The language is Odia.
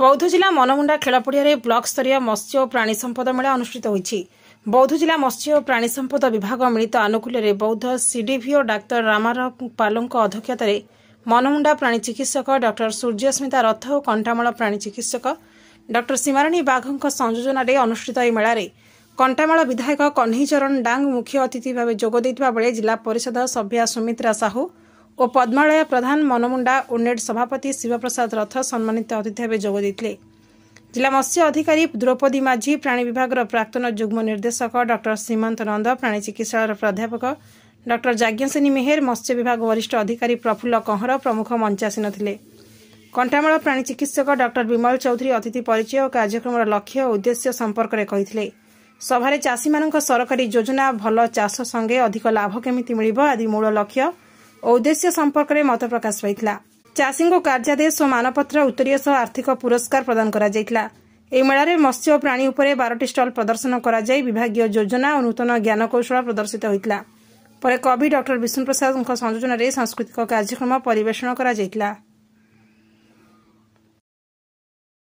ବୌଦ୍ଧ ଜିଲ୍ଲା ମନମୁଣ୍ଡା ଖେଳପଡ଼ିଆରେ ବ୍ଲକ ସ୍ତରୀୟ ମତ୍ସ୍ୟ ଓ ପ୍ରାଣୀ ସମ୍ପଦ ମେଳା ଅନୁଷ୍ଠିତ ହୋଇଛି। ବୌଦ୍ଧ ଜିଲ୍ଲା ମତ୍ସ୍ୟ ଓ ପ୍ରାଣୀ ସମ୍ପଦ ବିଭାଗ ମିଳିତ ଆନୁକୂଲ୍ୟରେ ବୌଦ୍ଧ ସିଡିଭିଓ ଡାକ୍ତର ରାମାରାव ପାଲଙ୍କ ଅଧ୍ୟକ୍ଷତାରେ ମନମୁଣ୍ଡା ପ୍ରାଣୀ ଚିକିତ୍ସକ ଡକ୍ଟର ସୂର୍ଯ୍ୟସ୍ମିତା ରଥ ଓ କଣ୍ଟାମାଳ ପ୍ରାଣୀ ଚିକିତ୍ସକ ଡକ୍ଟର ସୀମାରାଣୀ ବାଘଙ୍କ ସଂଯୋଜନାରେ ଅନୁଷ୍ଠିତ ଏହି ମେଳାରେ କଣ୍ଟାମାଳ ବିଧାୟକ କହ୍ନେଇଚରଣ ଡାଙ୍ଗ ମୁଖ୍ୟ ଅତିଥି ଭାବେ ଯୋଗ ଦେଇଥିବା ବେଳେ ଜିଲ୍ଲା ପରିଷଦ ସଭ୍ୟା ସୁମିତ୍ରା ସାହୁ ଓ ପଦ୍ମାଳୟ ପ୍ରଧାନ, ମନମୁଣ୍ଡା ଓନେଡ୍ ସଭାପତି ଶିବପ୍ରସାଦ ରଥ ସମ୍ମାନିତ ଅତିଥି ଭାବେ ଯୋଗ ଦେଇଥିଲେ। ଜିଲ୍ଲା ମତ୍ସ୍ୟ ଅଧିକାରୀ ଦ୍ରୌପଦୀ ମାଝୀ, ପ୍ରାଣୀ ବିଭାଗର ପ୍ରାକ୍ତନ ଯୁଗ୍ମ ନିର୍ଦ୍ଦେଶକ ଡକ୍ଟର ସୀମାନ୍ତ ନନ୍ଦ, ପ୍ରାଣୀ ଚିକିତ୍ସାଳୟର ପ୍ରାଧ୍ୟାପକ ଡକ୍ଟର ଯାଜ୍ଞସେନୀ ମେହେର, ମତ୍ସ୍ୟ ବିଭାଗ ବରିଷ୍ଠ ଅଧିକାରୀ ପ୍ରଫୁଲ୍ଲ କହଁର ପ୍ରମୁଖ ମଞ୍ଚାସୀନ ଥିଲେ। କଣ୍ଟାମାଳ ପ୍ରାଣୀ ଚିକିତ୍ସକ ଡକ୍ଟର ବିମଳ ଚୌଧୁରୀ ଅତିଥି ପରିଚୟ ଓ କାର୍ଯ୍ୟକ୍ରମର ଲକ୍ଷ୍ୟ ଓ ଉଦ୍ଦେଶ୍ୟ ସମ୍ପର୍କରେ କହିଥିଲେ। ସଭାରେ ଚାଷୀମାନଙ୍କ ସରକାରୀ ଯୋଜନା, ଭଲ ଚାଷ ସଙ୍ଗେ ଅଧିକ ଲାଭ କେମିତି ମିଳିବ ଆଦି ମୂଳ ଲକ୍ଷ୍ୟ ଓ ଉଦ୍ଦେଶ୍ୟ ସମ୍ପର୍କରେ ମତ ପ୍ରକାଶ ପାଇଥିଲା। ଚାଷୀଙ୍କୁ କାର୍ଯ୍ୟାଦେଶ ଓ ମାନପତ୍ର, ଉତ୍ତରୀୟ ସହ ଆର୍ଥିକ ପୁରସ୍କାର ପ୍ରଦାନ କରାଯାଇଥିଲା। ଏହି ମେଳାରେ ମତ୍ସ୍ୟ ଓ ପ୍ରାଣୀ ଉପରେ 12ଟି ଷ୍ଟଲ୍ ପ୍ରଦର୍ଶନ କରାଯାଇ ବିଭାଗୀୟ ଯୋଜନା ଓ ନୂତନ ଜ୍ଞାନକୌଶଳ ପ୍ରଦର୍ଶିତ ହୋଇଥିଲା। ପରେ କବି ଡକ୍ଟର ବିଷ୍ଣୁପ୍ରସାଦଙ୍କ ସଂଯୋଜନାରେ ସାଂସ୍କୃତିକ କାର୍ଯ୍ୟକ୍ରମ ପରିବେଷଣ କରାଯାଇଥିଲା।